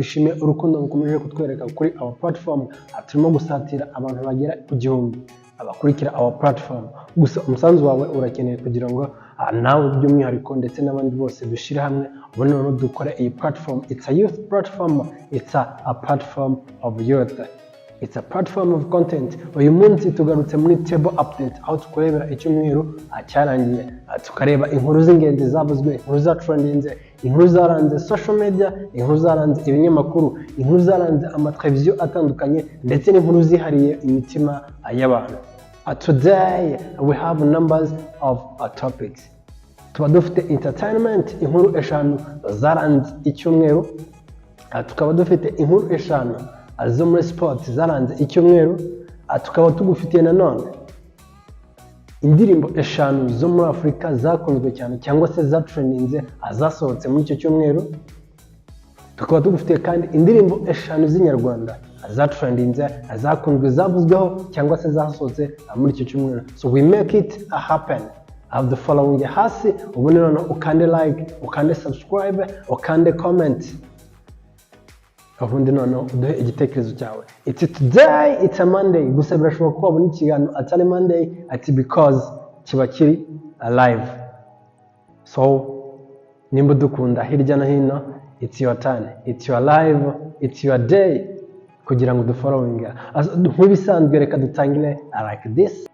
Twishimiye urukundo mukomeje kutwereka kuri our platform. Turimo gusatira abantu bagera ku 1000 abakurikira our platform. Gusa umusanzu wawe urakeneye kugira ngo nawe by'umwihariko ndetse n'abandi bose dushyire hamwe, ubundi noneho dukore iyi platform. It's a youth platform, it's a platform of youth, it's a platform of content. Uyu munsi tugarutse muri table update, aho tukurebera icyumweru cyarangiye, tukareba inkuru z'ingenzi zavuzwe, inkuru zatrendinze, inkuru zaranze social media, inkuru zaranze ibinyamakuru, inkuru zaranze amateleviziyo atandukanye, ndetse n'inkuru zihariye imitima y'abantu. Today we have numbers of topics. Tuba dufite entertainment, inkuru eshanu zaranze icyumweru. Tukaba dufite inkuru eshanu zo muri sport zaranze icyumweru. Tukaba tugufitiye nanone indirimbo eshanu zo muri Afurika zakunzwe cyane cyangwa se zatrendinze, zasohotse muri icyo cyumweru. Tukaba tugufitiye kandi indirimbo eshanu z'inyarwanda zatrendinze, zakunzwe, zavuzweho cyangwa se zasohotse muri icyo cyumweru. So we make it happen. Have the following hasi, ubundi noneho ukande like, ukande subscribe, ukande comment, ubundi noneho uduhe igitekerezo cyawe. It's today, it's a Monday. Gusa birashoboka ko wabona ikiganiro atari Monday, ati because kiba kiri live. So nimba udukunda hirya no hino, it's your turn, it's your live, it's your day kugira ngo udufollowinge. Nk'ibisanzwe, reka dutangire like this.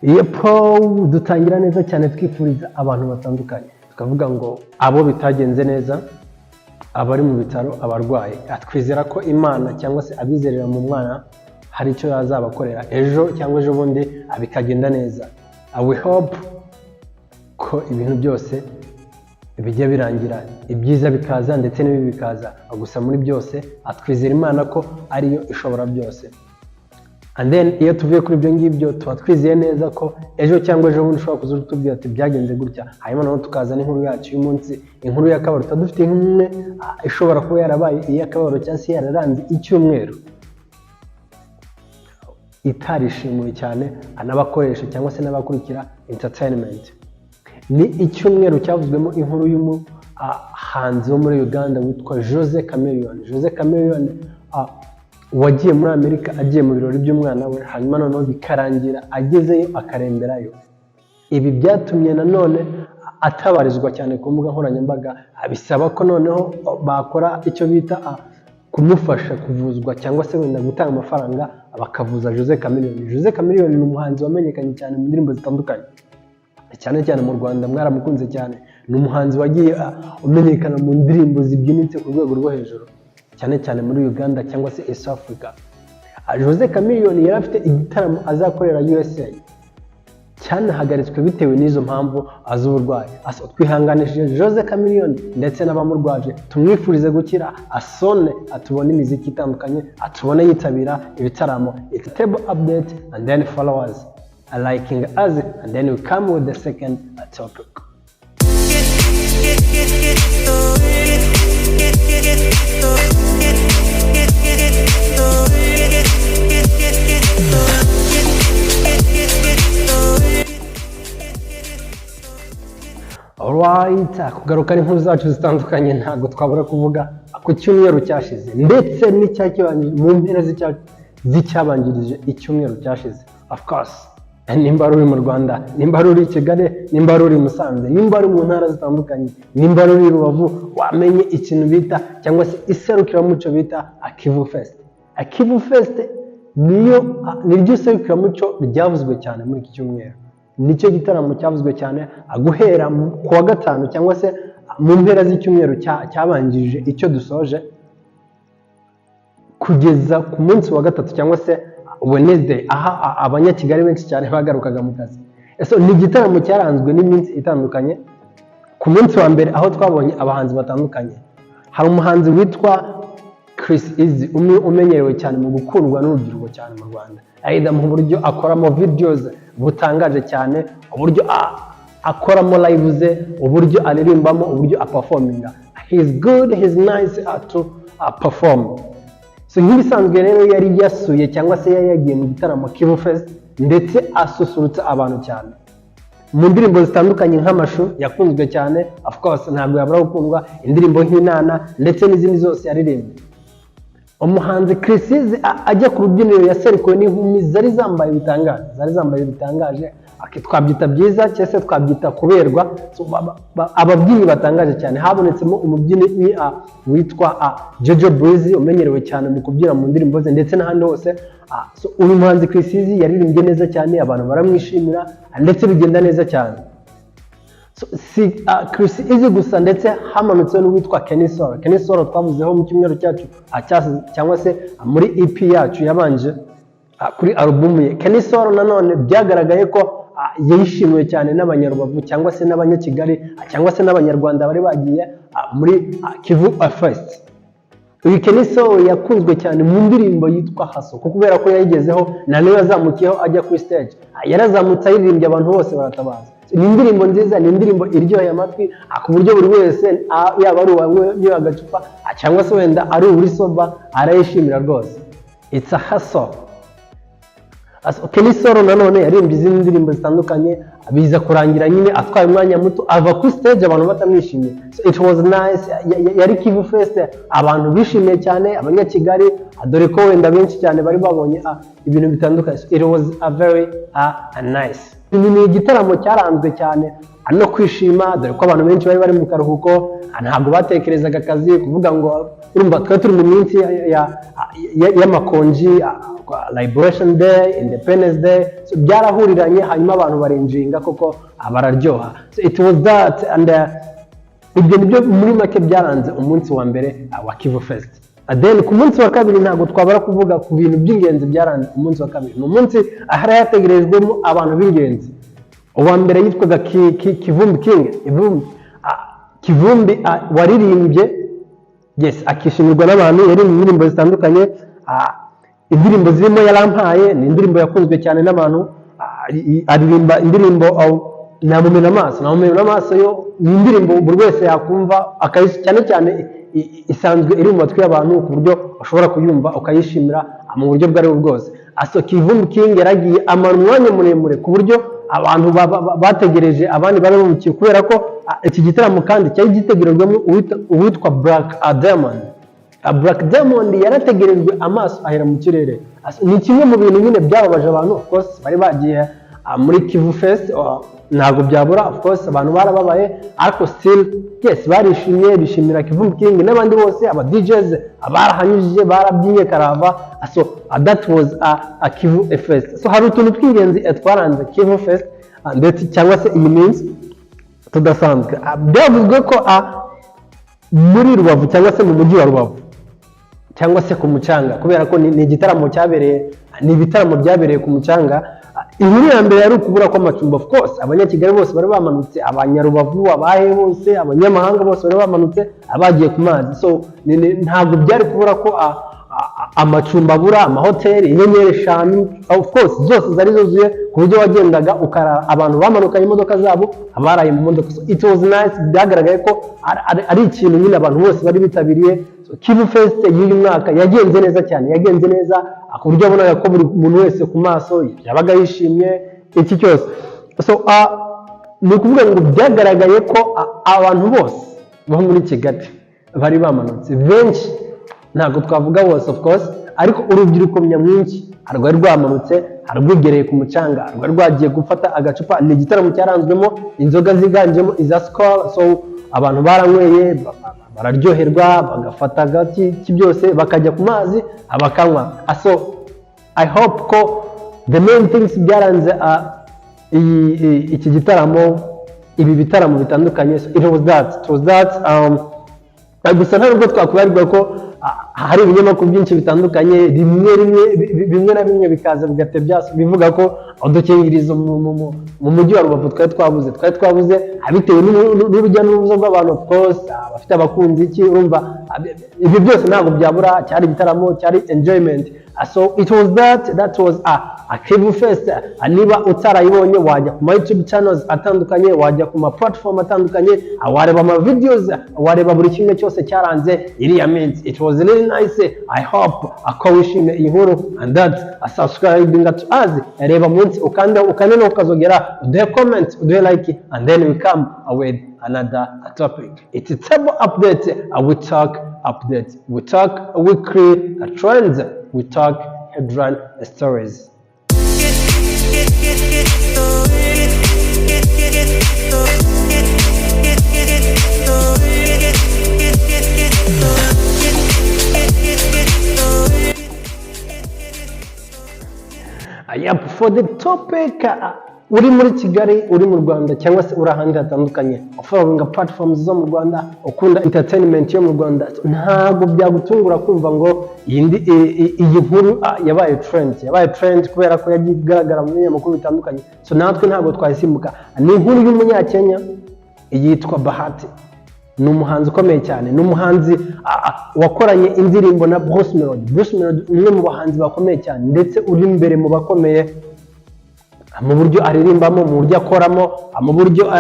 Yepo, dutangira neza cyane twifuriza abantu batandukanye, tukavuga ngo abo bitagenze neza, abari mu bitaro, abarwayi, twizera ko Imana cyangwa se abizerera mu mwana hari icyo yazabakorera ejo cyangwa ejo bundi bikagenda neza. We hope ko ibintu byose bijya birangira, ibyiza bikaza ndetse n'ibibi bikaza. Gusa muri byose twizera Imana ko ariyo ishobora byose. And then iyo tuvuye kuri ibyo ngibyo, tuba twizeye neza ko ejo cyangwa ejo bundi ushobora kuza utubwira ati byagenze gutya, hanyuma noneho tukaza n'inkuru yacu y'umunsi, inkuru y'akababaro. Tuba dufite imwe ishobora kuba yarabaye iy'akababaro cyangwa se yararanze icyumweru, itarishimiwe cyane n'abakoresha cyangwa se n'abakurikira entertainment. Ni icyumweru cyavuzwemo inkuru y'umuhanzi wo muri Uganda witwa Jose Chameleone. Jose Chameleone wagiye muri Amerika agiye mu birori by'umwana we, hanyuma noneho bikarangira agezeyo akaremberayo. Ibi byatumye nanone atabarizwa cyane ku mbuga nkoranyambaga, bisaba ko noneho bakora icyo bita kumufasha kuvuzwa cyangwa se wenda gutanga amafaranga bakavuza Jose Chameleone. Jose Chameleone ni umuhanzi wamenyekanye cyane mu ndirimbo zitandukanye, cyane cyane mu Rwanda mwaramukunze cyane. Ni umuhanzi wagiye umenyekana mu ndirimbo zibyinitse ku rwego rwo hejuru, cyane cyane muri Uganda cyangwa se East Africa. Jose Chameleone yari afite igitaramo azakorera USA, cyanahagaritswe bitewe n'izo mpamvu z'uburwayi. Twihanganishije Jose Chameleone ndetse n'abamurwaje, tumwifurize gukira, asone atubone imiziki itandukanye, atubone yitabira ibitaramo. It's a table update and then followers liking us, and then we come with the second topic. Alright, kugaruka n'inkuru zacu zitandukanye, ntabwo twabura kuvuga ku cyumweru cyashize ndetse n'icyakibanjirije, mu mpera z'icyabanjirije icyumweru cyashize. Of course, nimba ari uri mu Rwanda, nimba ari uri i Kigali, nimba ari uri i Musanze, nimba ari mu ntara zitandukanye, nimba ari uri i Rubavu, wamenye ikintu bita cyangwa se iserukiramuco bita Kivu Fest. Kivu Fest niyo, niryo serukiramuco ryavuzwe cyane muri iki cyumweru. Nicyo gitaramo cyavuzwe cyane guhera ku wa gatanu cyangwa se mu mpera z'icyumweru cyabanjirije icyo dusoje, kugeza ku munsi wa gatatu cyangwa se Wednesday, aha Abanyakigali benshi cyane bagarukaga mu kazi. Ese ni igitaramo cyaranzwe n'iminsi itandukanye. Ku munsi wa mbere, aho twabonye abahanzi batandukanye, hari umuhanzi witwa Chris Eazy, umwe umenyerewe cyane mu gukundwa n'urubyiruko cyane mu Rwanda, either mu buryo akoramo videos butangaje cyane, uburyo akoramo live ze, uburyo aririmbamo, uburyo aperforminga. He's good, he's nice to perform. So nk'ibisanzwe rero yari yasuye cyangwa se yari yagiye mu gitaramo Kivu Fest, ndetse asusurutsa abantu cyane mu ndirimbo zitandukanye nk'Amashu yakunzwe cyane, of course ntabwo yabura gukundwa, indirimbo nk'Inana ndetse n'izindi zose yaririmbye. Umuhanzi Chriss Eazy ajya ku rubyiniro yaserukiwe n'inkumi zari zambaye bitangaje, zari zambaye bitangaje. Twabyita byiza cyangwa se twabyita kuberwa. So, ababyinnyi batangaje cyane, habonetsemo umubyinnyi witwa Jojo Breezy, umenyerewe cyane mu kubyina mu ndirimbo ze ndetse n'ahandi hose. So, uyu muhanzi Chriss Eazy yaririmbye neza cyane, abantu baramwishimira ndetse bigenda neza cyane. So, si Chriss Eazy gusa, ndetse hamanutse n'uwitwa Kenny Sol. Kenny Sol twavuzeho mu cyumweru cyacu cyangwa se muri EP yacu yabanje kuri alubumu ye. Kenny Sol nanone byagaragaye ko yishimiwe cyane n'Abanyarubavu cyangwa se n'Abanyakigali cyangwa se n'Abanyarwanda bari bagiye muri Kivu Fest. Uyu Kenny Sol yakunzwe cyane mu ndirimbo yitwa Haso, kuko kubera ko yayigezeho na niyo yazamukiyeho ajya kuri stage. Yarazamutse ayiririmbye, abantu bose baratabaza. Ni indirimbo nziza, ni indirimbo iryoheye amatwi, ku buryo buri wese, yaba ari uwanyweye agacupa cyangwa se wenda ari uri sober, arayishimira rwose. It's a hustle. Kenny Sol nanone yaririmbye izindi ndirimbo zitandukanye, biza kurangira nyine atwaye umwanya muto ava kuri stage abantu batamwishimiye. So it was nice. Yari Kivu Fest abantu bishimiye cyane, Abanyakigali, dore ko wenda benshi cyane bari babonye ibintu bitandukanye. So it was a very nice. Ni igitaramo cyaranzwe cyane no kwishima, dore ko abantu benshi bari bari mu karuhuko, ntabwo batekerezaga akazi, kuvuga ngo urumva twari turi mu minsi y'amakonji, Liberation Day, Independence Day. So byarahuriranye, hanyuma abantu barenjinga koko, bararyoha. So it was that and ibyo nibyo muri make byaranze umunsi wa mbere wa Kivu Fest. Then ku munsi wa kabiri ntabwo twabara kuvuga ku bintu by'ingenzi byaranze umunsi wa kabiri. Ni umunsi ahari hategerejwemo abantu b'ingenzi. Uwa mbere yitwaga Kivumbi King. Kivumbi, Kivumbi waririmbye, yes, akishimirwa n'abantu. Yaririmbye indirimbo zitandukanye, indirimbo zirimo Yarampaye, ni indirimbo yakunzwe cyane n'abantu. Aririmba indirimbo Namumena Amaso. Namumena Amaso yo ni indirimbo buri wese yakumva cyane cyane isanzwe iri mu matwi y'abantu, ku buryo ushobora kuyumva ukayishimira mu buryo ubwo ari bwo bwose. So Kivumbi King yaragiye amara umwanya muremure, ku buryo abantu bategereje abandi bari bamukiye, kubera ko iki gitaramo kandi cyari gitegerejwemo uwitwa Black Diamond. Black Diamond yarategerejwe amaso ahera mu kirere. Ni kimwe mu bintu nyine byababaje abantu. Of course bari bagiye muri Kivu Fest, ntabwo byabura, of course abantu barababaye, ariko still, yes, barishimye, bishimira Kivumbi King n'abandi bose, aba DJs barahanyujije, barabyinnye karava. So that was a Kivu Fest. So hari utuntu tw'ingenzi twaranze Kivu Fest ndetse cyangwa se iyi minsi tudasanzwe. Byavuzwe ko muri Rubavu cyangwa se mu mujyi wa Rubavu cyangwa se ku mucanga, kubera ko ni igitaramo cyabereye, ni ibitaramo byabereye ku mucanga. Inkuru ya mbere yari ukubura kw'amacumbi. Of course Abanyakigali bose bari bamanutse, Abanyarubavu, abahe bose, abanyamahanga bose bari bamanutse abagiye ku mazi. So ntabwo byari kubura ko amacumbi abura, amahoteli inyenyeri 5 of course zose zari zuzuye, ku buryo wagendaga ukarara. Abantu bamanukanye imodoka zabo, abaraye mu modoka. So it was nice. Byagaragaye ko ari ikintu nyine abantu bose bari bitabiriye. So, Kivu Fest y'uyu mwaka yagenze neza cyane, yagenze neza ku buryo wabonaga ko buri muntu wese ku maso yabaga yishimye iki cyose. So ni ukuvuga ngo byagaragaye ko abantu bose bo muri Kigali bari bamanutse, benshi, ntabwo twavuga bose of course, ariko urubyiruko nyamwinshi rwari rwamanutse rwigereye ku mucanga, rwari rwagiye gufata agacupa. Ni igitaramo cyaranzwemo inzoga ziganjemo iza Skol. So abantu baranyweye bararyoherwa, bagafata agati byose, bakajya ku mazi bakanywa. So I hope ko the main things byaranze iki gitaramo, ibi bitaramo bitandukanye, so it was that. Gusa nta nubwo twakwibarirwa ko hari ibinyamakuru byinshi bitandukanye, rimwe rimwe bimwe na bimwe bikaza bigatebya bivuga ko udukingirizo mu mujyi wa Rubavu twari twabuze, bitewe n'urujya n'uruza rw'abantu. Of course abafite abakunzi iki, urumva ibyo byose ntabwo byabura. Cyari igitaramo, cyari enjoyment. So it was that, that was a Kivu Fest. Niba utarayibonye, wajya ku ma YouTube channels atandukanye, wajya ku ma platform atandukanye, wareba ama videos, wareba buri kimwe cyose cyaranze iriya minsi. It was was really nice. I hope ko wishimiye iyi nkuru and that subscribing to us. Reba munsi, ukande, ukande no ukazogera, uduhe comment, uduhe like, and then we come with another topic. It's a table update. We talk update, we talk weekly trends, we talk headline stories. Yep, for the topic, uri muri Kigali, uri mu Rwanda, cyangwa se uri ahandi hatandukanye, following platforms zo mu Rwanda, ukunda entertainment yo mu Rwanda, ntabwo byagutungura kumva ngo iyi nkuru yabaye trend, yabaye trend kubera ko yagiye igaragara mu binyamakuru bitandukanye. So natwe ntabwo twayisimbuka. Ni inkuru y'umunyakenya yitwa Bahati. Ni umuhanzi ukomeye cyane, ni umuhanzi wakoranye indirimbo na Bruce Melody. Bruce Melody, umwe mu bahanzi bakomeye cyane, ndetse uri imbere mu bakomeye mu buryo aririmbamo, mu buryo akoramo, mu buryo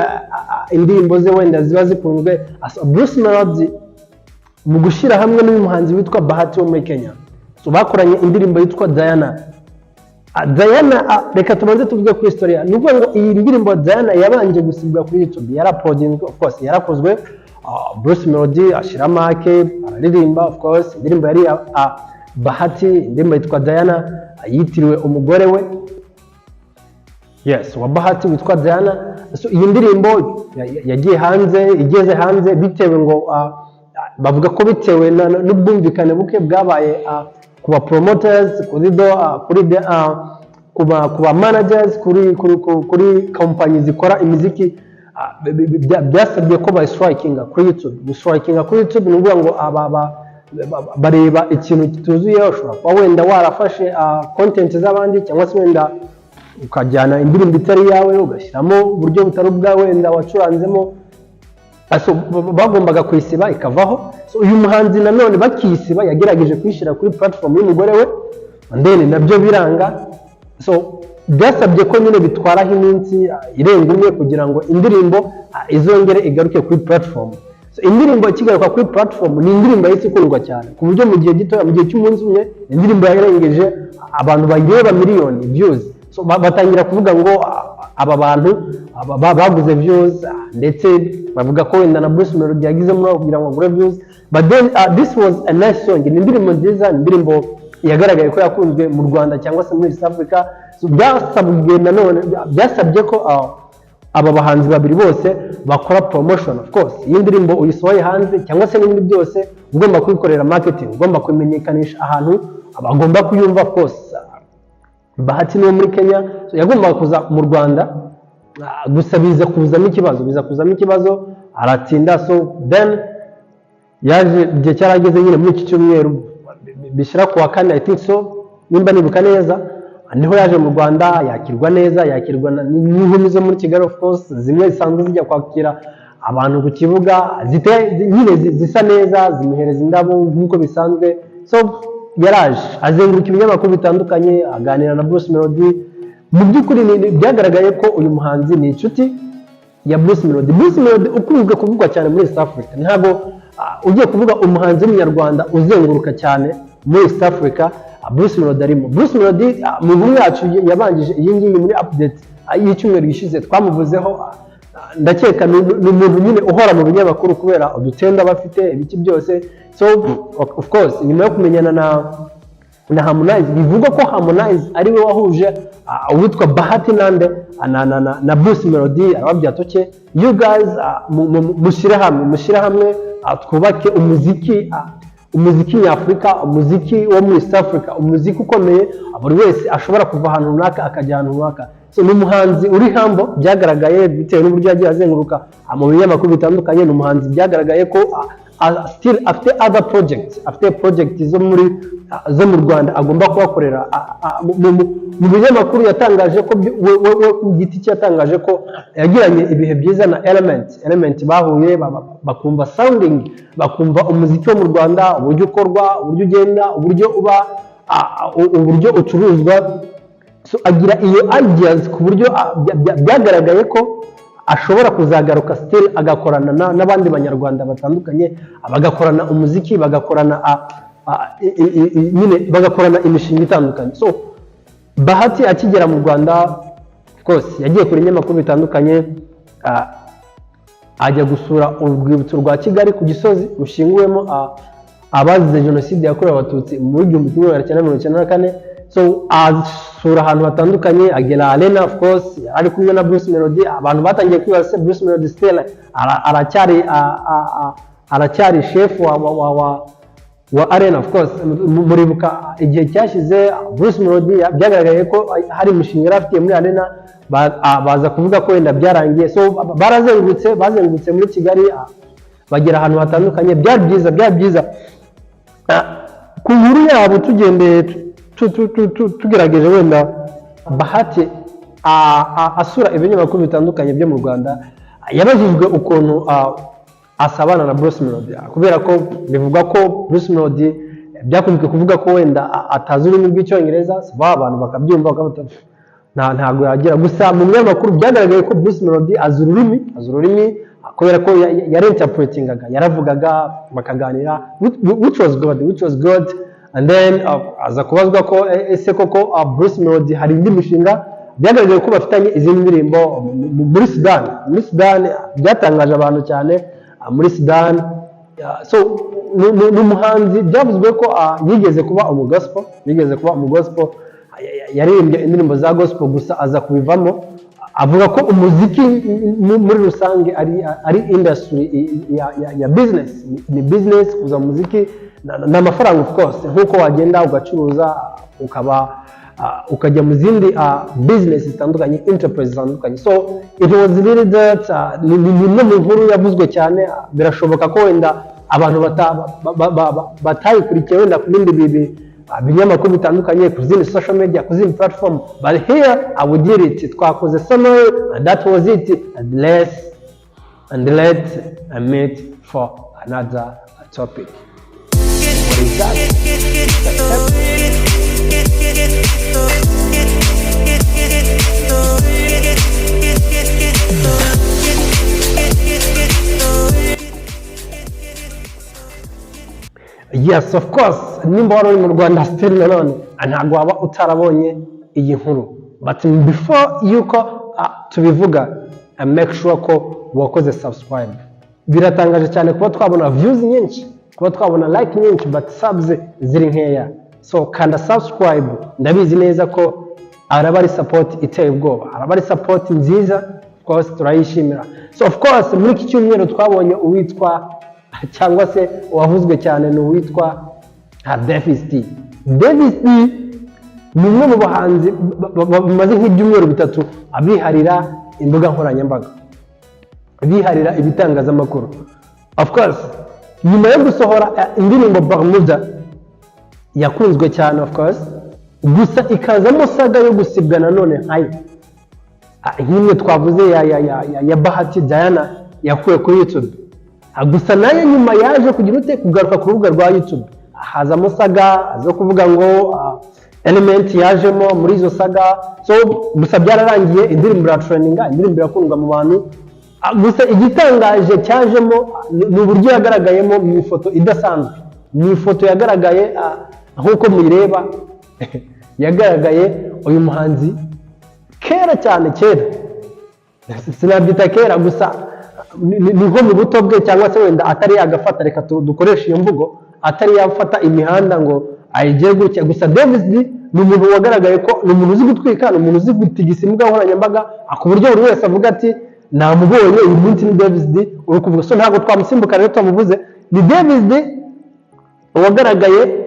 indirimbo ze wenda ziba zikunzwe. Bruce Melody mu gushyira hamwe n'uyu muhanzi witwa Bahati wo muri Kenya, so bakoranye indirimbo yitwa Diana. Diana, reka tubanze tuvuge kuri story. Ni ukuvuga ngo iyi ndirimbo Diana yabanje gusibwa kuri YouTube, yarauploadinzwe, of course yarakozwe, Bruce Melody ashyiramo ake, araririmba. Of course indirimbo yari iya Bahati, indirimbo yitwa Diana, yitiriwe umugore we, yes, wa Bahati witwa Diana. So iyi ndirimbo yagiye hanze, igeze hanze bitewe ngo bavuga ko bitewe n'ubwumvikane buke bwabaye ku ba promoters, kuri do kuri de, ku ba managers, kuri kompanyi zikora imiziki, byasabye ko bayistrikinga kuri YouTube. Gustrikinga kuri YouTube ni ukuvuga ngo aba bareba ikintu kituzuye. Ushobora kuba wenda warafashe content z'abandi, cyangwa se wenda ukajyana indirimbo itari iyawe, ugashyiramo uburyo butari ubwawe wenda wacuranzemo. So, bagombaga kuyisiba ikavaho. So, uyu muhanzi nanone bakiyisiba yagerageje kuyishyira kuri platform y'umugore we, and then nabyo biranga. So byasabye ko nyine bitwaraho iminsi irenga umwe kugira ngo indirimbo izongere igaruke kuri platform. So, indirimbo ikigaruka kuri platform ni indirimbo yahise ikundwa cyane, ku buryo mu gihe gito, mu gihe cy'umunsi umwe, indirimbo yarengeje abantu bayireba miliyoni views. So, batangira kuvuga ngo aba bantu baguze views, ndetse bavuga ko wenda na Bruce Melody yagizemo uruhare kugira ngo agure views. But then this was a nice song. Ni indirimbo nziza, ni indirimbo yagaragaye ko yakunzwe mu Rwanda cyangwa se muri East Africa. So, byasabwe nanone, byasabye ko aba bahanzi babiri bose bakora promotion. Of course iyo indirimbo uyisohoye hanze cyangwa se n'ibindi byose, ugomba kuyikorera marketing, ugomba kumenyekanisha ahantu bagomba kuyumva. Of course Bahati ni uwo muri Kenya, so yagombaga kuza mu Rwanda, gusa biza kuzamo ikibazo, aratinda. So then yaje igihe cyarageze nyine muri iki cyumweru bishyira ku wa kane, I think so, nimba nibuka neza, niho yaje mu Rwanda, yakirwa neza, yakirwa n'inkumi zo muri Kigali, of course zimwe zisanzwe zijya kwakira abantu ku kibuga, nyine zisa neza, zimuhereza indabo nk'uko bisanzwe. So yaraje azenguruka ibinyamakuru bitandukanye, aganira na Bruce Melody. Mu by'ukuri byagaragaye ko uyu muhanzi ni inshuti ya Bruce Melody. Bruce Melody ukunzwe kuvugwa cyane muri East Africa. Ntabwo ugiye kuvuga umuhanzi w'umunyarwanda uzenguruka cyane muri East Africa, Bruce Melody arimo. Bruce Melody, mu nkuru yacu yabanjije iyi ngiyi, muri update y'icyumweru gishize twamuvuzeho. Ndakeka ni umuntu nyine uhora mu binyamakuru kubera udutenda aba afite, ibiki byose. So of course nyuma yo kumenyana na Harmonize, bivugwa ko Harmonize ari we wahuje uwitwa Bahati nande na Bruce Melody, arababwira ati: "Okay, you guys, mushyire hamwe, twubake umuziki, umuziki nyafurika, umuziki wo muri East Africa, umuziki ukomeye, buri wese ashobora kuva ahantu runaka akajya ahantu runaka." So ni umuhanzi uri humble, byagaragaye bitewe n'uburyo yagiye azenguruka mu binyamakuru bitandukanye. Ni umuhanzi byagaragaye ko still afite other projects, afite project zo mu Rwanda agomba kubakorera. Mu binyamakuru yatangaje ko we ku giti cye yatangaje ko yagiranye ibihe byiza na Element. Element bahuye bakumva sounding, bakumva umuziki wo mu Rwanda, uburyo ukorwa, uburyo ugenda, uburyo uba, uburyo ucuruzwa. So agira iyo ideas ku buryo byagaragaye ko ashobora kuzagaruka still agakorana n'abandi banyarwanda batandukanye, bagakorana umuziki, bagakorana. nyine bagakorana imishinga itandukanye. So Bahati akigera mu Rwanda, of course yagiye kure ibinyamakuru bitandukanye, ajya gusura urwibutso rwa Kigali ku Gisozi rushyinguwemo abazize Jenoside yakorewe Abatutsi muri 1994. So asura ahantu hatandukanye, agera Arena, of course ari kumwe na Bruce Melody. Abantu batangiye kwibaza: se Bruce Melody still aracyari chef wa Arena? Of course muribuka igihe cyashize Bruce Melody byagaragaye ko hari imishinga yari afitiye muri Arena, baza kuvuga ko wenda byarangiye. So barazengurutse, bazengurutse muri Kigali, bagera ahantu hatandukanye. Byari byiza, byari byiza. Ku nkuru yabo tugendeye, tugerageje wenda, Bahati asura ibinyamakuru bitandukanye byo mu Rwanda, yabajijwe ukuntu asabana na Bruce Melody, kubera ko bivugwa ko Bruce Melody, byakunzwe kuvuga ko wenda atazi ururimi rw'Icyongereza, ba abantu bakabyumva bakavuga ntabwo yagira. Gusa mu binyamakuru byagaragaye ko Bruce Melody azi ururimi, kubera ko yari interpretingaga, yaravugaga bakaganira, which was good, which was good. And then aza kubazwa ko ese koko Bruce Melody hari indi mishinga, byagaragaye ko bafitanye izindi ndirimbo muri Sudan. Muri Sudan byatangaje abantu cyane, muri Sudan. So ni umuhanzi byavuzwe ko yigeze kuba umugospel, yigeze kuba umugospel, yaririmbye indirimbo za gospel, gusa aza kubivamo, avuga ko umuziki muri rusange ari industry ya business, ni business. Kuza mu muziki ni amafaranga, of course, nk'uko wagenda ugacuruza, ukaba ukajya mu zindi business zitandukanye, enterprise zitandukanye. So it was really that, ni imwe mu nkuru yavuzwe cyane. Birashoboka ko wenda abantu batayikurikiye wenda ku bindi binyamakuru bitandukanye, ku zindi social media, ku zindi platform, but here I would did it. Twakoze summary and that was it, and let I meet for another topic. What is that? Yes, of course, nimba wari uri mu Rwanda still nanone ntabwo waba utarabonye iyi nkuru. But before yuko tubivuga, make sure ko wakoze subscribe. Biratangaje cyane kuba twabona views nyinshi, kuba twabona like nyinshi, but subs ziri nkeya. So kanda subscribe. Ndabizi neza ko araba ari support iteye ubwoba, araba ari support nziza. Of course turayishimira. So of course muri iki cyumweru twabonye uwitwa, cyangwa se uwavuzwe cyane, ni uwitwa Davis D. Davis D ni umwe mu bahanzi bamaze nk'ibyumweru 3 abiharira imbuga nkoranyambaga, biharira ibitangazamakuru. Of course nyuma yo gusohora indirimbo Bermuda yakunzwe cyane, of course, gusa ikazamo saga yo gusibwa nanone nkayo, nk'imwe twavuze ya Bahati Diana yakuwe kuri YouTube. Gusa nayo nyuma yaje kugira ute? Kugaruka ku rubuga rwa YouTube, hazamo saga zo kuvuga ngo Element yajemo muri izo saga. So gusa byararangiye, indirimbo iratrendinga, indirimbo irakundwa mu bantu. Gusa igitangaje cyajemo ni uburyo yagaragayemo mu ifoto idasanzwe. Ni ifoto yagaragaye nk'uko muyireba, yagaragaye uyu muhanzi kera cyane, kera sinabyita kera, gusa ni nko mu buto bwe, cyangwa se wenda atari yagafata, reka dukoreshe iyo mvugo, atari yafata imihanda ngo ayigiye gutya. Gusa Davis D ni umuntu wagaragaye ko ni umuntu uzi gutwika, ni umuntu uzi gutigisa imbuga nkoranyambaga, ku buryo buri wese avuga ati: "Namubonye uyu munsi, ni Davis D uri kuvuga." So ntabwo twamusimbuka rero twamuvuze. Ni Davis D wagaragaye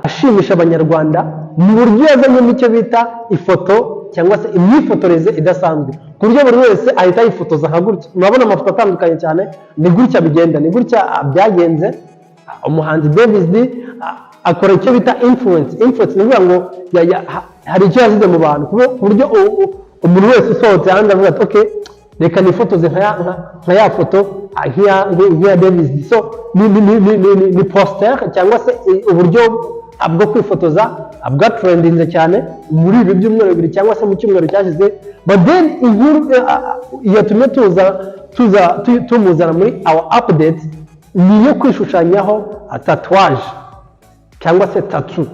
ashimisha Abanyarwanda mu buryo yazanyemo icyo bita ifoto, cyangwa se imyifotoreze idasanzwe, ku buryo buri wese ahita yifotoza nka gutya. Murabona amafoto atandukanye cyane. Ni gutya bigenda, ni gutya byagenze. Umuhanzi Davis D akora icyo bita influence. Influence ni ukuvuga ngo hari icyo yasize mu bantu, ku buryo umuntu wese usohotse hanze avuga ati: "Okay, reka nifotoze nka ya foto, nk'iya Davis D." So ni poster, cyangwa se uburyo bwo kwifotoza bwatrendinze cyane muri ibi byumweru 2, cyangwa se mu cyumweru cyashize. But then inkuru yatumye tuza tumuzana muri our update ni iyo kwishushanyaho tatouage. cyangwa se tattoo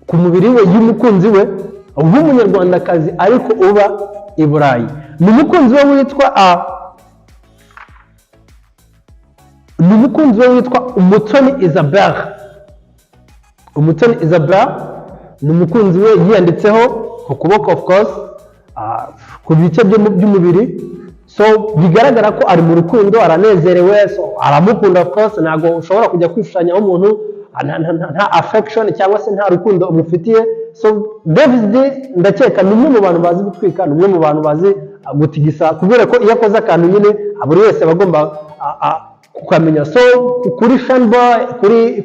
ku mubiri we y'umukunzi we w'Umunyarwandakazi ariko uba i Burayi. Ni umukunzi we witwa Umutoni Isabelle. Umutoni Isabelle ni umukunzi we, yiyanditseho ku kuboko, of course, ku bice by'umubiri. So bigaragara ko ari mu rukundo, aranezerewe, so aramukunda. Of course ntabwo ushobora kujya kwishushanyaho umuntu nta affection cyangwa se nta rukundo umufitiye. So Davis D, ndakeka ni umwe mu bantu bazi gutwika, ni umwe mu bantu bazi gutigisa, kubera ko iyo akoze akantu nyine buri wese aba agomba kukamenya. So kuri Shine Boy, kuri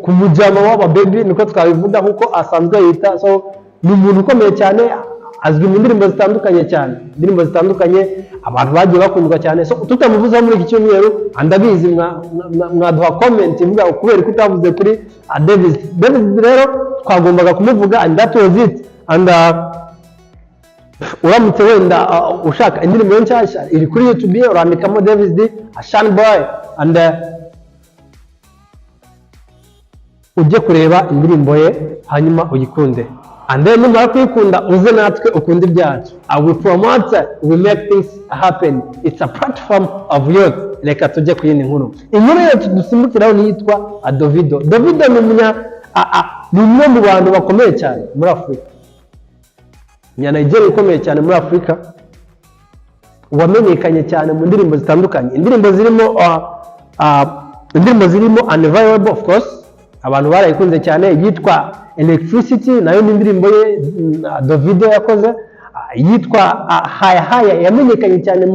ku mujyama w'aba baby, niko twabivuga nkuko asanzwe yita. So ni umuntu ukomeye cyane, azwi mu ndirimbo zitandukanye cyane, indirimbo zitandukanye abantu bagiye bakundwa cyane. So tutamuvuzeho muri iki cyumweru, ndabizi mwaduha comment ivuga kubera ko utavuze kuri Davis. Davis rero twagombaga kumuvuga, and that was it. And uramutse wenda ushaka indirimbo ye nshyashya, iri kuri YouTube ye, urandikamo Davis D Shine Boy and ujye kureba indirimbo ye, hanyuma uyikunde, and then numara kuyikunda uze natwe ukunde ibyacu. I will promote, we make things happen. It's a platform of youth. Reka tujye ku yindi nkuru. Inkuru yacu dusimbukiraho ni iyitwa Davido. Davido ni umunya ni umwe mu bantu bakomeye cyane muri Afurika, Umunyanigeria ukomeye cyane muri Afurika, wamenyekanye cyane mu ndirimbo zitandukanye, indirimbo zirimo Unavailable, of course abantu barayikunze cyane, yitwa Electricity, nayo ni indirimbo ye Davido yakoze, yitwa Haya Haya, yamenyekanye cyane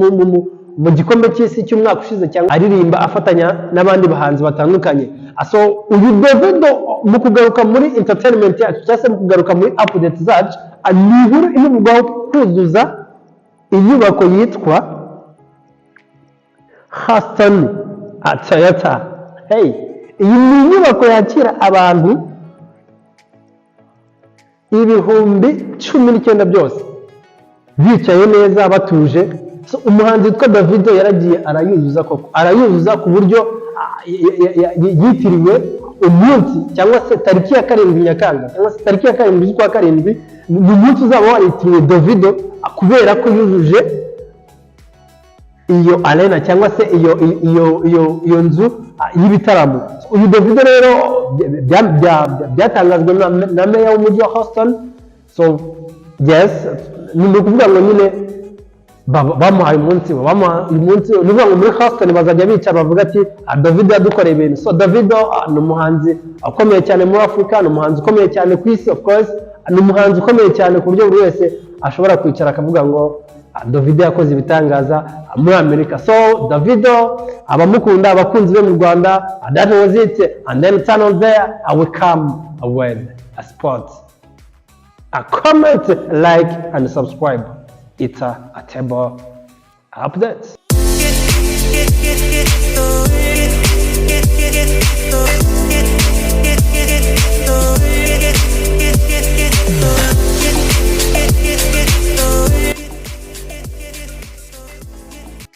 mu gikombe cy'isi cy'umwaka ushize, cyangwa aririmba afatanya n'abandi bahanzi batandukanye. So uyu Davido, mu kugaruka muri entertainment yacu cyangwa se mu kugaruka muri update zacu, ni inkuru imuvugwaho kuzuza inyubako yitwa Houston Toyota. Hey, iyi ni inyubako yakira abantu 19,000 byose bicaye neza batuje. So, umuhanzi witwa Davido yaragiye arayuzuza koko, arayuzuza ku buryo yitiriwe umunsi cyangwa se tariki ya 7 Nyakanga, cyangwa se tariki ya 7 z'ukwa karindwi, ni umunsi uzaba waritiriwe Davido kubera ko yujuje iyo arena cyangwa se iyo nzu y'ibitaramo. Uyu Davido rero byatangajwe na meya w'umujyi wa Houston. So yes, ni ukuvuga ngo nyine bamuhaye umunsi we, bamuhaye umunsi we. Ni ukuvuga ngo muri Houston bazajya bicara bavuga ati: "Ah, Davido yadukoreye ibintu." So Davido ni umuhanzi ukomeye cyane muri Afurika, ni umuhanzi ukomeye cyane ku isi, of course ni umuhanzi ukomeye cyane ku buryo buri wese ashobora kwicara akavuga ngo: "Ah, Davido yakoze ibitangaza muri Amerika." So Davido, abamukunda, abakunzi be mu Rwanda, that was it. And then turn on there, I will come with a sport, a comment, like and subscribe. It's a table update.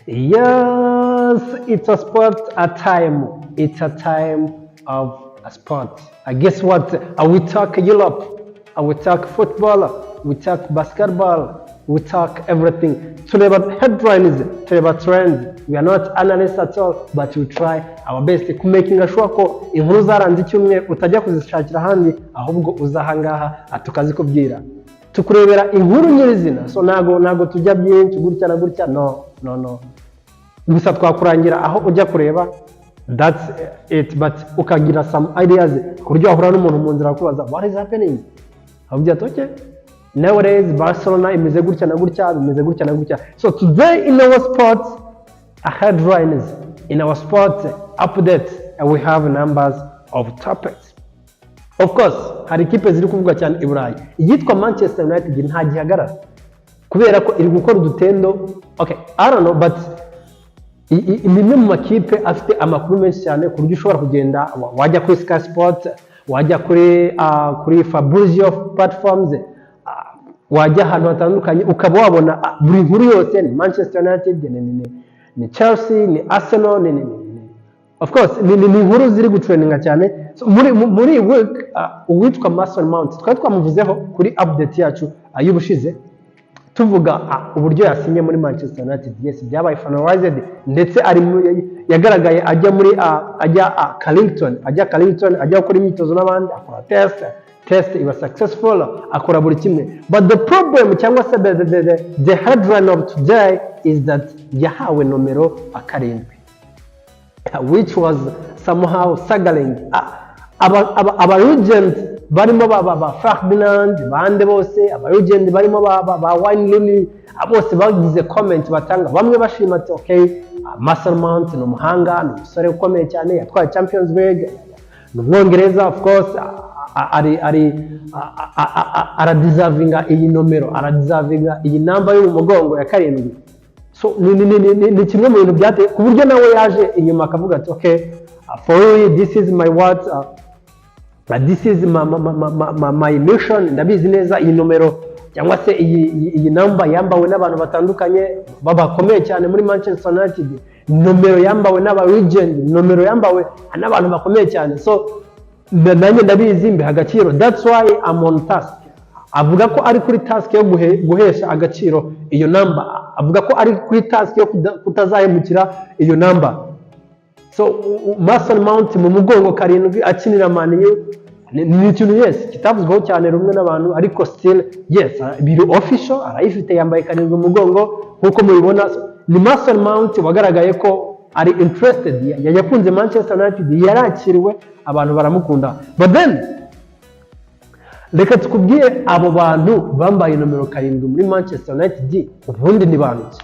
Yes, it's a sport a time. It's a time of a sport. Guess what? We talk Europe. We talk football. We talk basketball. We talk everything. Tureba headlines, tureba trends. We are not analysts at all, but we try our best ku making sure ko inkuru zaranze icyumweru utajya kuzishakira ahandi, ahubwo uza ahangaha tukazikubwira. Tukurebera inkuru nyirizina. So ntago tujya byinshi gutya na gutya. No, no, no. Gusa twakurangira aho ujya kureba, that's it, but ukagira some ideas ku buryo wahura n'umuntu mu nzira akubaza "What is happening?" Avuga ati: "Okay, nowadays Barcelona imeze gutya na gutya, bimeze gutya na gutya." So today in our sports headlines, in our sports updates, we have numbers of topics. Of course hari ikipe ziri kuvugwa cyane i Burayi, iyitwa Manchester United nta gihagarara kubera ko iri gukora udutendo. Okay, I don't know, but ni imwe mu makipe afite amakuru menshi cyane ku buryo ushobora kugenda wajya kuri Sky Sports, wajya kuri Fabrizio platforms, wajya ahantu hatandukanye ukaba wabona buri nkuru yose: ni Manchester United, ni Chelsea, ni Arsenal, ni Of course ni inkuru ziri gutrendinga cyane. So, muri iyi week uwitwa Mason Mount twari twamuvuzeho kuri update yacu y'ubushize, tuvuga uburyo yasinye muri Manchester United. Yes, byabaye finalized, ndetse yagaragaye ajya muri ajya Carrington, ajya gukora imyitozo n'abandi, akora test iba successful, akora buri kimwe. But the problem, cyangwa se the headline of today is that yahawe nomero 7, which was somehow staggering aba legend barimo ba Ferdinand, bande bose, aba legend barimo ba Wayne Rooney, bose bagize comment batanga, bamwe bashima ati: "Okay, Mason Mount ni umuhanga, ni umusore ukomeye cyane, yatwaye Champions League, ni Umwongereza, of course ari aradeservinga iyi nomero, aradeservinga iyi namba yo mu mugongo ya 7." So ni kimwe mu bintu byateye ku buryo nawe yaje inyuma akavuga ati: "Okay, for me this is my what this is my mission. Ndabizi neza iyi nomero cyangwa se iyi namba yambawe n'abantu batandukanye bakomeye cyane muri Manchester United, nomero yambawe n'aba legend, nomero yambawe n'abantu bakomeye cyane. So nanjye ndabizi, mbiha agaciro. That's why I'm on task." Avuga ko ari kuri task yo guhesha agaciro iyo namba, avuga ko ari kuri task yo kutazahemukira iyo namba. So Mason Mount mu mugongo 7 akinira Man U ni ikintu, yes, kitavuzweho cyane rumwe n'abantu, ariko still, yes, biri official, arayifite, yambaye 7 mu mugongo nk'uko mubibona. So, ni Mason Mount wagaragaye ko ari interested, yakunze Manchester United, yarakiriwe, abantu baramukunda. But then reka tukubwire abo bantu bambaye nomero 7 muri Manchester United ubundi ni bantu ki?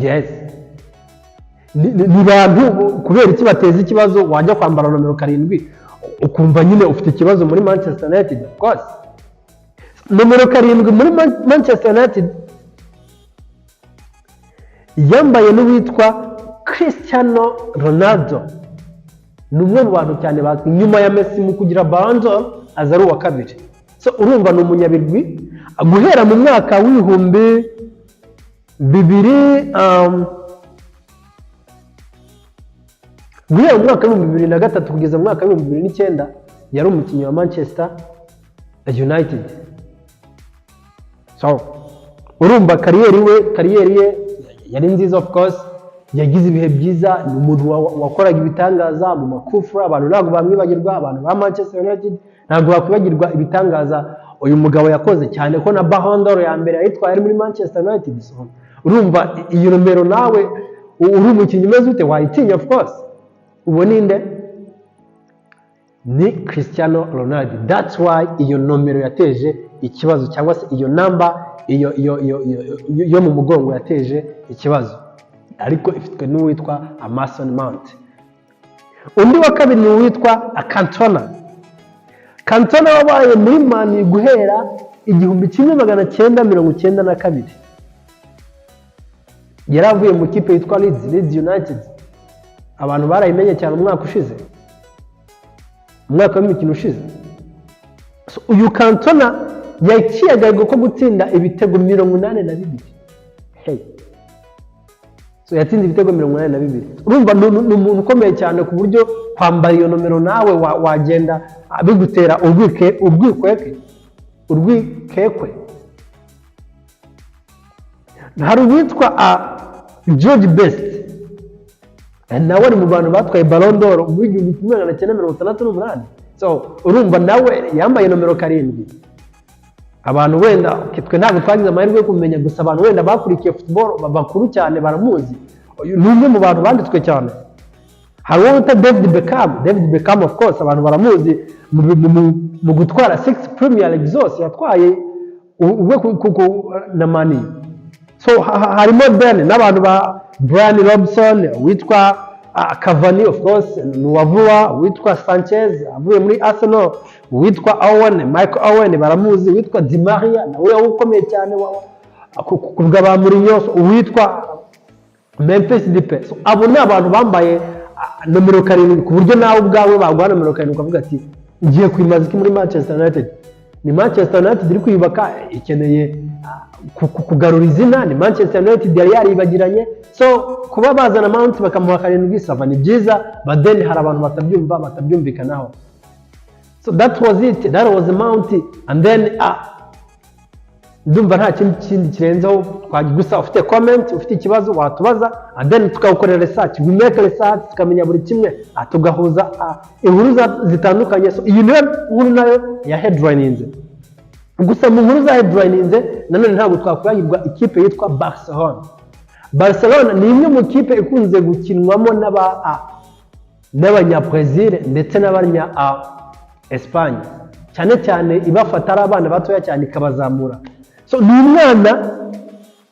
Yes, ni bantu kubera iki bateza ikibazo? Wajya kwambara nomero 7 ukumva nyine ufite ikibazo muri Manchester United. Of course, nomero 7 muri Manchester United yambaye n'uwitwa Cristiano Ronaldo. Ni umwe mu bantu cyane bazwi nyuma ya Messi mu kugira Ballon d'Or, aza ari uwa kabiri. So urumva ni umunyabigwi. Guhera mu mwaka w'ibihumbi bibiri, guhera mu mwaka wa 2003 kugeza mu mwaka wa 2009 yari umukinnyi wa Manchester United. So urumva carrière ye yari nziza. Of course yagize ibihe byiza, ni umuntu wakoraga ibitangaza mu makufura. Abantu ntabwo bamwibagirwa, abantu ba Manchester United ntabwo bakwibagirwa ibitangaza uyu mugabo yakoze, cyane ko na Ballon d'Or ya mbere yayitwaye ari muri Manchester United. So urumva iyi nomero nawe uri umukinnyi umeze ute wayitinya? Of course, uwo ninde? Ni Cristiano Ronaldo. That's why iyo nomero yateje ikibazo, cyangwa se iyo namba iyo yo mu mugongo yateje ikibazo, ariko ifitwe n'uwitwa Mason Mount. Undi wa kabiri ni uwitwa Cantona. Cantona wabaye muri Man U guhera 1992. Yari avuye mu kipe yitwa Leeds United. Abantu barayimenye cyane umwaka ushize, umwaka w'imikino ushize. So, uyu Cantona yaciye agahigo ko gutsinda ibitego 82. Hey. So, yatsinze ibitego 82. Urumva ni umuntu ukomeye cyane, ku buryo kwambara iyo nomero nawe wagenda bigutera urwikekwe. Hari uwitwa George Best, nawe ari mu bantu batwaye Ballon d'Or mu 1968. So urumva nawe yambaye nomero 7. Abantu wenda, okay, twe ntabwo twagize amahirwe yo kumenya, gusa abantu wenda bakurikiye football bakuru cyane baramuzi. Uyu ni umwe mu bantu banditswe cyane. Hari uwo bita David Beckham. David Beckham, of course, abantu baramuzi mu gutwara six Premier League zose yatwaye ubwe na Man U. So harimo Ben n'abantu ba Brian Robson, witwa Cavani, of course ni uwa vuba, witwa Sanchez avuye muri Arsenal, witwa Owen, Michael Owen baramuzi, witwa Di Maria nawe ukomeye cyane ku bwa ba Mourinho, so, uwitwa Memphis Depay. So, abo ni abantu bambaye nomero 7, ku buryo nawe ubwawe baguha nomero 7 ukavuga ati: "Ngiye kwimaza iki muri Manchester United?" Ni Manchester United iri kwiyubaka, ikeneye kugarura izina. Ni Manchester United yari yaribagiranye. So kuba bazana Mount bakamuha 7, ça va, ni byiza, but then hari abantu batabyumva, batabyumvikanaho. So that was it, that was Mount. And then ndumva nta kindi kirenzeho. Gusa ufite comment, ufite ikibazo, watubaza and then tukawukorera research. We make research, tukamenya buri kimwe, tugahuza inkuru zitandukanye. So iyi niyo nkuru nayo ya headlininze. Gusa mu nkuru za headlininze nanone ntabwo twakwibagirwa ikipe yitwa Barcelona. Barcelona ni imwe mu kipe ikunze gukinwamo n'abanya-Brazil ndetse n'abanya Espagne cyane cyane, ibafata ari abana batoya cyane ikabazamura. So ni umwana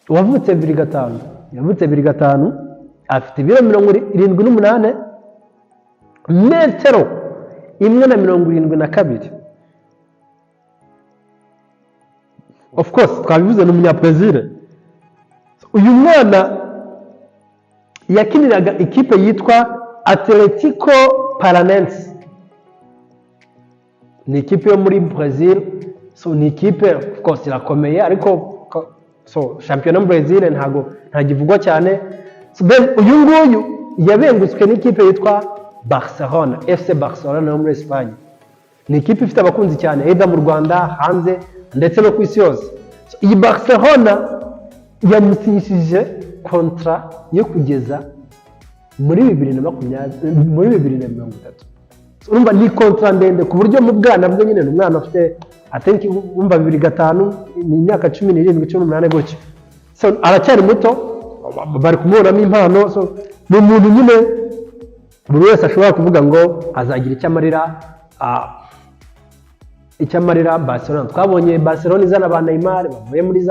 wavutse 2005, yavutse 2005, afite ibiro 78, metero 1.72. Of course twabivuze, ni umunya-Brazil. Uyu mwana yakiniraga ikipe yitwa Atletico Paranaense, ni ikipe yo muri Brazil. So ni ikipe, of course, irakomeye, ariko so shampiyona muri Brazil ntago ntagivugwa cyane. So then uyu nguyu yabengutswe n'ikipe yitwa Barcelona, FC Barcelona yo muri Espagne. Ni ikipe ifite abakunzi cyane, either mu Rwanda, hanze, ndetse no ku isi yose. So, iyi Barcelona yamusinyishije contrat yo kugeza muri 2020, muri 2030. So, urumva ni contrat ndende, ku buryo mu bwana bwe nyine, ni umwana ufite, I think, wumva 2005 ni imyaka 17, 18 gutyo. So aracyari muto, bari kumubonamo impano. So ni umuntu nyine buri wese ashobora kuvuga ngo azagira icyo amarira, icyo amarira Barcelona. Twabonye Barcelona izana ba Neymar bavuye muri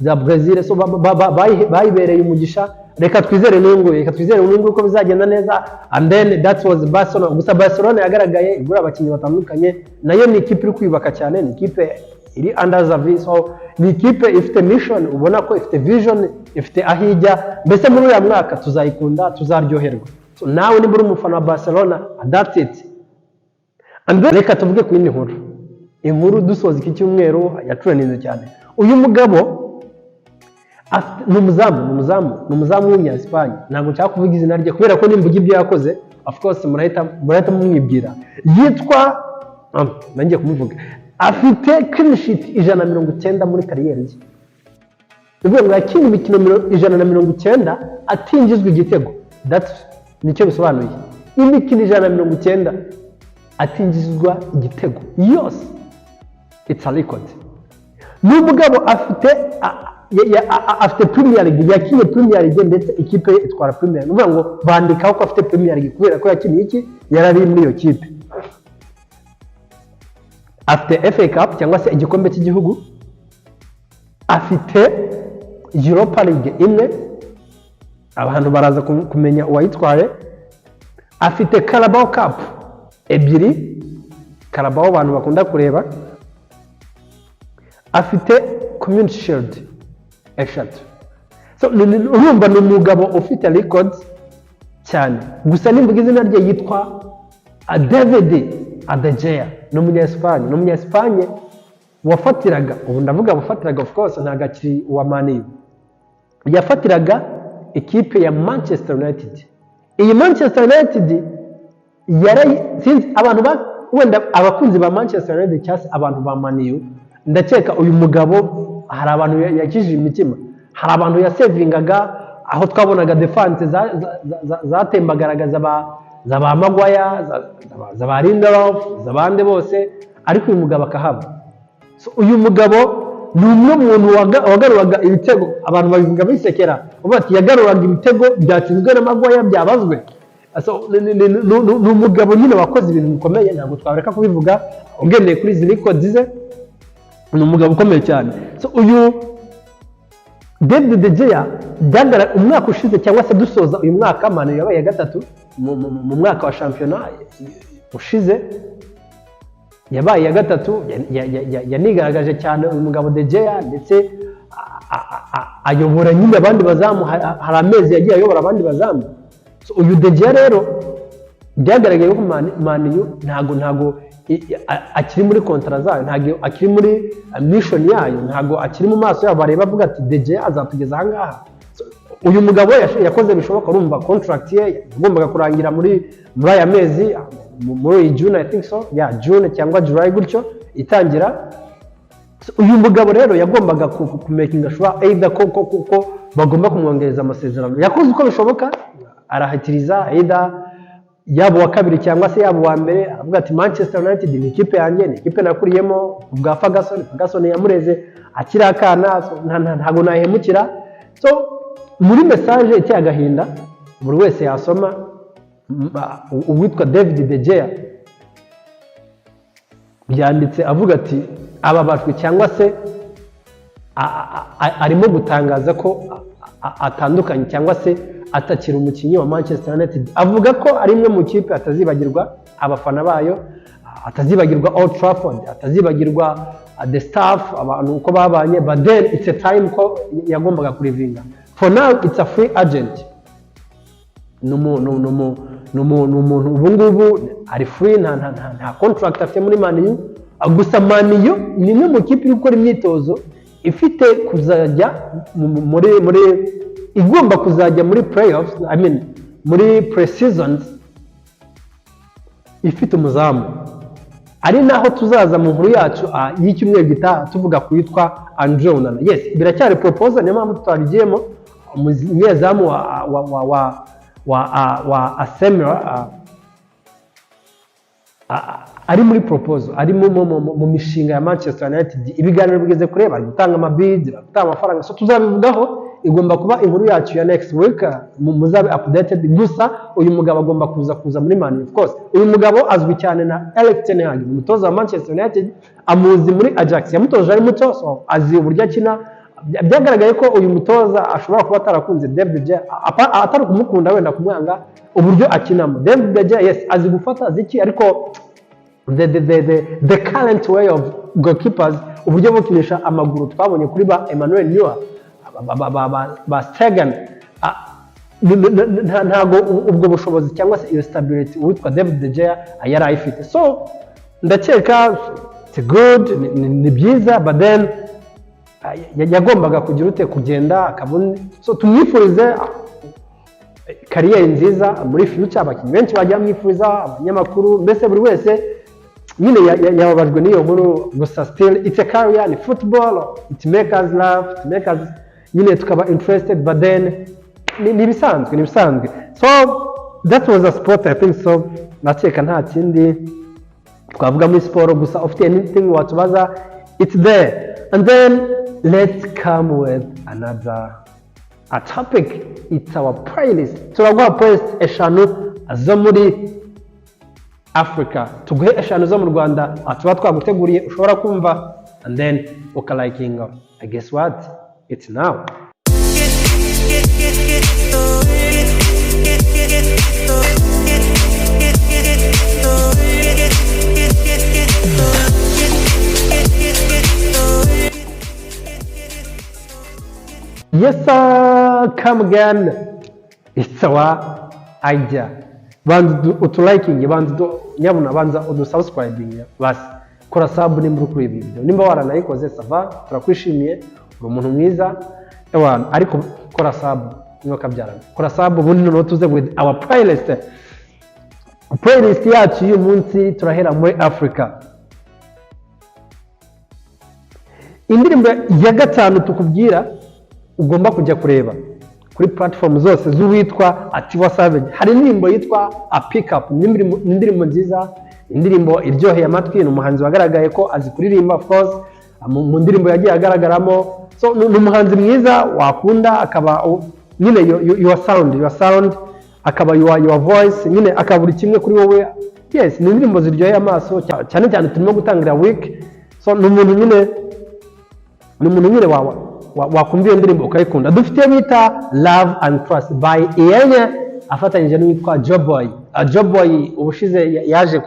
za Brazil. So bayibereye umugisha. Reka twizere n'uyu nguyu, reka twizere n'uyu nguyu ko bizagenda neza. And then that was Barcelona. Gusa Barcelona yagaragaye igura abakinnyi batandukanye. Nayo ni ikipe iri kwiyubaka cyane, ni ikipe iri under Xavi. So ni ikipe ifite mission, ubona ko ifite vision, ifite aho ijya. Mbese muri uriya mwaka tuzayikunda, tuzaryoherwa. So nawe niba uri umufana wa Barcelona, that's it. And then reka tuvuge ku yindi nkuru, inkuru dusoza iki cyumweru yatrendinze cyane. Uyu mugabo ni umuzamu, ni umuzamu w'umunya Espagne. Ntabwo nshaka kuvuga izina rye kubera ko nimvuga ibyo yakoze, of course murahita mumwibwira. Yitwa, nangiye kumuvuga, afite clean sheet 190 muri carrière ye. Bivuga ngo yakinnye imikino 190 atinjizwa igitego. That's nicyo bisobanuye, imikino 190 atinjizwa igitego yose. It's a record. Ni umugabo afite Premier League, yakinnye Premier League, ndetse ikipe ye itwara Premier League. Ni ukuvuga ngo bandikaho ko afite Premier League kubera ko yakiniye iki, yari ari muri iyo kipe. Afite FA Cup cyangwa se igikombe cy'igihugu, afite Europa League imwe, abantu baraza kumenya uwayitwaye, afite Carabao Cup ebyiri, Carabao abantu bakunda kureba, afite Community Shield eshatu. So, urumva ni umugabo ufite records cyane. Gusa nimvuga izina rye, yitwa David De Gea, ni umunya-Espagne, ni umunya-Espagne wafatiraga, ubu ndavuga wafatiraga, of course ntabwo akiri uwa Man U, yafatiraga ikipe ya Manchester United. Iyi Manchester United yarayi, sinzi abantu ba wenda abakunzi ba Manchester United cyangwa se abantu ba Man U, ndakeka uyu mugabo hari abantu yakijije imitima, hari abantu yasevingaga aho twabonaga defense zatembagaraga za ba Maguire, za ba Lindelof, za bande bose, ariko uyu mugabo akahaba. So, uyu mugabo ni umwe mu muntu wagaruraga ibitego, abantu babivuga bisekera, bavuga ati yagaruraga ibitego byatsinzwe na Maguire byabazwe. So, ni umugabo nyine wakoze ibintu bikomeye, ntabwo twareka kubivuga ugendeye kuri izi records ze. Ni umugabo ukomeye cyane. So uyu David De Gea umwaka ushize cyangwa se dusoza uyu mwaka, Man U yabaye iya gatatu mu mwaka wa shampiyona ushize, yabaye iya gatatu. Yanigaragaje cyane uyu mugabo De Gea, ndetse ayobora nyine abandi bazamu. Hari amezi yagiye ayobora abandi bazamu. So, uyu De Gea rero byagaragaye ko Man U ntago akiri muri contrat zayo, ntabwo akiri muri mission yayo, ntabwo akiri mu maso yabo bareba avuga ati: "De Gea azatugeza aha ngaha." So, uyu mugabo yakoze bishoboka. Urumva contract ye yagombaga kurangira muri aya mezi, muri iyi June, I think so, yeah, June cyangwa July gutyo itangira. So, uyu mugabo rero yagombaga kumakinga sure either ko bagomba kumwongereza amasezerano. Yakoze uko bishoboka, arahatiriza, either yaba uwa kabiri cyangwa se yaba uwa mbere. Aravuga ati: "Manchester United ni ikipe yanjye, ni ikipe nakuriyemo bwa Ferguson. Ferguson yamureze akiri akana, so ntabwo nahemukira." So muri message iteye agahinda buri wese yasoma, uwitwa David De Gea yanditse avuga ati ababajwe cyangwa se arimo gutangaza ko atandukanye cyangwa se atakiri umukinnyi wa Manchester United. Avuga ko ari imwe mu kipe atazibagirwa, abafana bayo, atazibagirwa Old Trafford, atazibagirwa the staff, abantu uko babanye, but then it's a time ko yagombaga kuleavinga. For now it's a free agent. Ni umuntu ubu ngubu ari free, nta contract afite muri Man U. Gusa Man U ni imwe mu kipe iri gukora imyitozo, ifite kuzajya muri igomba kuzajya muri playoffs, I mean muri pre-seasons, ifite umuzamu, ari naho tuzaza mu nkuru yacu y'icyumweru gitaha tuvuga ku witwa Andre Onana. Yes, biracyari proposal, niyo mpamvu tutabigiyemo. Umunyezamu wa Asemra ari muri proposal, ari mu mishinga ya Manchester United. Ibiganiro bigeze kure, bari gutanga amabids, bari gutanga amafaranga. So tuzabivugaho, igomba kuba inkuru yacu ya next week, muzabe updated. Gusa uyu mugabo agomba kuza muri Man U. Of course, uyu mugabo azwi cyane na Erik ten Hag, umutoza wa Manchester United. Amuzi muri Ajax, yamutoje ari muto, so azi uburyo akina. Byagaragaye ko uyu mutoza ashobora kuba atarakunze David De Gea, atari kumukunda wenda kumwanga, uburyo akinamo. David De Gea, yes, azi gufata, azi iki, ariko the current way of goalkeepers, uburyo bwo gukinisha amaguru twabonye kuri ba Emmanuel Neuer, ba Stegen, ntago ubwo bushobozi cyangwa se iyo stability uwitwa David De Gea yari ayifite. So ndakeka it's good, ni byiza, but then yagombaga kugira ute kugenda akabona. So tumwifurize career nziza muri future. Abakinnyi benshi bagiye bamwifuriza, abanyamakuru, mbese buri wese nyine yababajwe n'iyo nkuru. Gusa still it's a career, ni football, it make us laugh, it make us nyine tukaba interested, but then ni ibisanzwe, ni ibisanzwe. So that was a sport, I think so. Ndakeka nta kindi twavuga muri siporo. Gusa ufite anything watubaza, it's there. And then let's come with another a topic. It's our playlist. Turaguha playlist eshanu zo muri Africa, tuguhe eshanu zo mu Rwanda tuba twaguteguriye ushobora kumva and then ukalikinga. I guess what it's now. Get, get, get, get, get, get, get, get, get, get, get, get, get, get, get, get, Yes sir, come again. It's our idea. Banza utulikinge, banza nyabuna banza udusubscribing, basi kora sub nimba uri kuri ibi video. Nimba waranayikoze, ça va, turakwishimiye, uri umuntu mwiza ewana, ariko kora sub niba kabyarana, kora sub. Ubundi noneho tuze with our playlist. Playlist yacu y'uyu munsi turahera muri Africa. Indirimbo ya gatanu tukubwira ugomba kujya kureba kuri platform zose z'uwitwa Tiwa Savage, hari indirimbo yitwa A Pick Up. Ni indirimbo nziza, indirimbo iryoheye amatwi. Ni umuhanzi wagaragaye ko azi kuririmba, of course, mu ndirimbo yagiye agaragaramo. So ni umuhanzi mwiza wakunda, akaba nyine your sound, akaba your voice, nyine akaba buri kimwe kuri wowe. Yes, ni indirimbo ziryoheye amaso, cyane cyane turimo gutangira week. So ni umuntu nyine wakumva iyo ndirimbo ukayikunda. Dufite iyo bita Love and Trust by Iyanya afatanyije n'uwitwa Joeboy. Joeboy ubushize yaje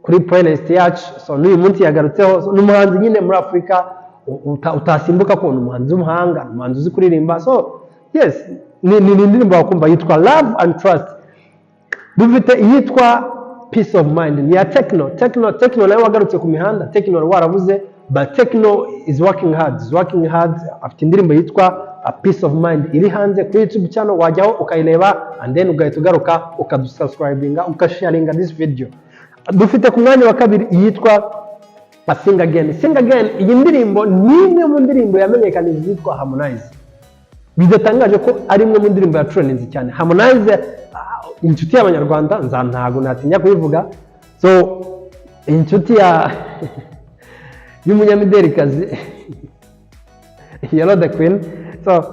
kuri playlist yacu, so n'uyu munsi yagarutseho. So, ni umuhanzi nyine muri Afurika utasimbuka ko ni umuhanzi w'umuhanga, ni umuhanzi uzi kuririmba. So yes, ni indirimbo wakumva yitwa Love and Trust. Dufite iyitwa Peace of Mind ni ya Tekno. Tekno, Tekno nawe wagarutse ku mihanda. Tekno warabuze, but Tekno is working hard, is working hard. Afite indirimbo yitwa A Peace of Mind iri hanze kuri YouTube channel, wajyaho ukayireba and then ugahita ugaruka ukadusubscribinga, ugasharinga this video. Dufite ku mwanya wa kabiri iyitwa A Sing Again. Sing Again, iyi ndirimbo ni imwe mu ndirimbo yamenyekanishije yitwa Harmonize. Bidatangaje ko ari imwe mu ndirimbo yatrendinze cyane. Harmonize, inshuti y'Abanyarwanda, nza ntago natinya kubivuga. So inshuti ya y'umunyamidelikazi Yolo the Queen. So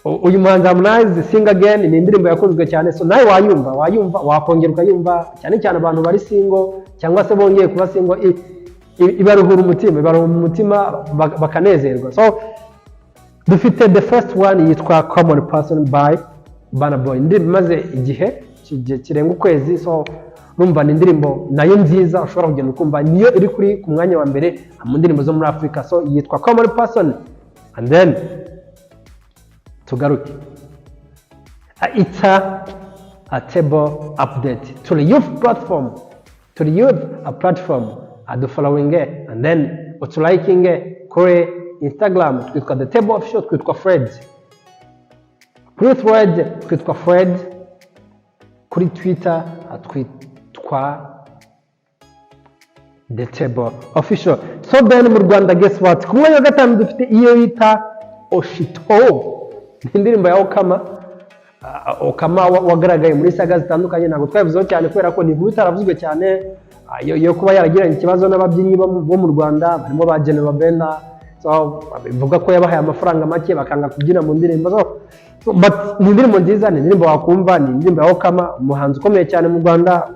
uyu muhanzi Harmonize, Sing Again ni indirimbo yakunzwe cyane. So nawe wayumva, wakongera ukayumva, cyane cyane abantu bari single cyangwa se bongeye kuba single, ibaruhura umutima, ibaruhura umutima bakanezerwa. So dufite the first one yitwa Common Person by Burna Boy, indirimbo imaze igihe kirenga ukwezi. So urumva ni indirimbo nayo nziza ushobora kugenda ukumva, niyo iri ku mwanya wa mbere mu ndirimbo zo muri Afurika. So yitwa Common Person. And then tugaruke. It's a table update to the youth platform, to the youth a platform, adufollowing and then utulikinge kuri Instagram twitwa The Table Official, twitwa Fred kuri Thread, twitwa Fred kuri Twitter, twitwa The Table Official. So then mu Rwanda, guess what? Ku mwanya wa gatanu dufite iyo yita Oshito, ni indirimbo ya Okama. Okama wagaragaye muri saga zitandukanye, ntabwo twabivuzeho cyane kubera ko ni inkuru itaravuzwe cyane, yo kuba yaragiranye ikibazo n'ababyinnyi bo mu Rwanda barimo ba General Benda. So bivuga ko yabahaye amafaranga make bakanga kubyina mu ndirimbo. So, but ni indirimbo nziza, ni indirimbo wakumva, ni indirimbo ya Okama, umuhanzi ukomeye cyane mu Rwanda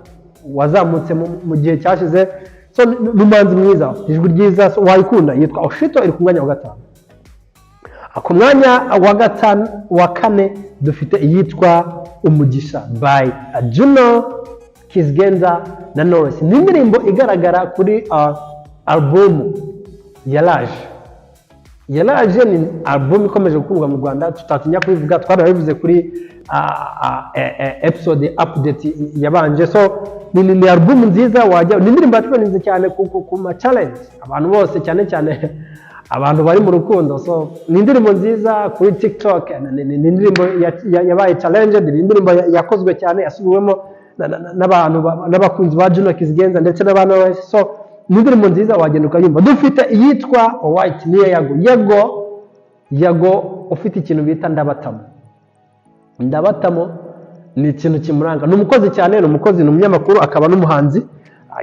wazamutse mu gihe cyashize. So ni umuhanzi mwiza, ufite ijwi ryiza, so wayikunda. Yitwa Oshito, iri ku mwanya wa gatanu. Ku mwanya wa gatanu, wa kane dufite iyitwa Umugisha by Juno Kizigenza na Knowless. Ni indirimbo igaragara kuri album Yaraje. Yaraje ni album ikomeje gukundwa mu Rwanda, tutatinya kubivuga, twarabivuze kuri episode update yabanje. So ni album nziza wajya, ni indirimbo yatrendinze cyane ku ma challenge, abantu bose, cyane cyane abantu bari mu rukundo. So ni indirimbo nziza kuri TikTok, ni indirimbo yabaye challenge, ni indirimbo yakozwe cyane, yasubiwemo n'abantu n'abakunzi ba Juno Kizigenza ndetse n'abantu bose. So ni indirimbo nziza, wagenda ukayumva. Dufite iyitwa White, niyo Yago. Yago, Yago ufite ikintu bita ndabatamo. Ndabatamo ni ikintu kimuranga, ni umukozi cyane, ni umukozi, ni umunyamakuru akaba n'umuhanzi.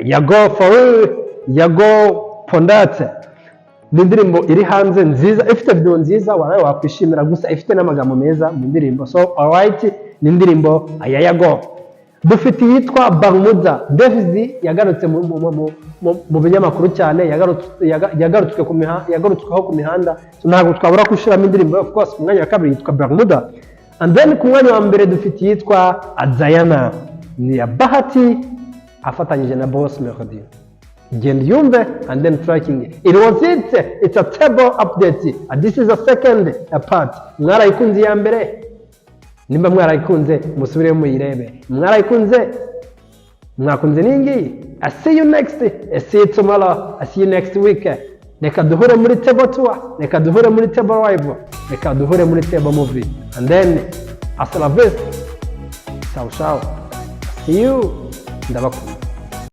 Yago for real, Yago Pon Dat ni indirimbo iri hanze nziza, ifite video nziza waraye wakwishimira, gusa ifite n'amagambo meza mu ndirimbo. So Alright ni indirimbo ya Yago. Dufite iyitwa Bermuda. Davis yagarutse mu binyamakuru cyane, yagarutsweho ku mihanda. So ntabwo twabura gushyiramo indirimbo, of course. Ku mwanya wa kabiri yitwa Bermuda. And then ku mwanya wa mbere dufite iyitwa Diana, ni iya Bahati afatanyije na Boss Melody. Genda yumve and then tracking it. Was it, it's a table update and this is a second part. Mwarayikunze iya mbere? Nimba mwarayikunze musubire muyirebe. Mwarayikunze, mwakunze n'ingiyi. I see you next, I see you tomorrow, I see you next week. Reka duhure muri table tour, reka duhure muri table live, reka duhure muri table movie, and then hasta la vista, ciao ciao, see you, ndabakunda.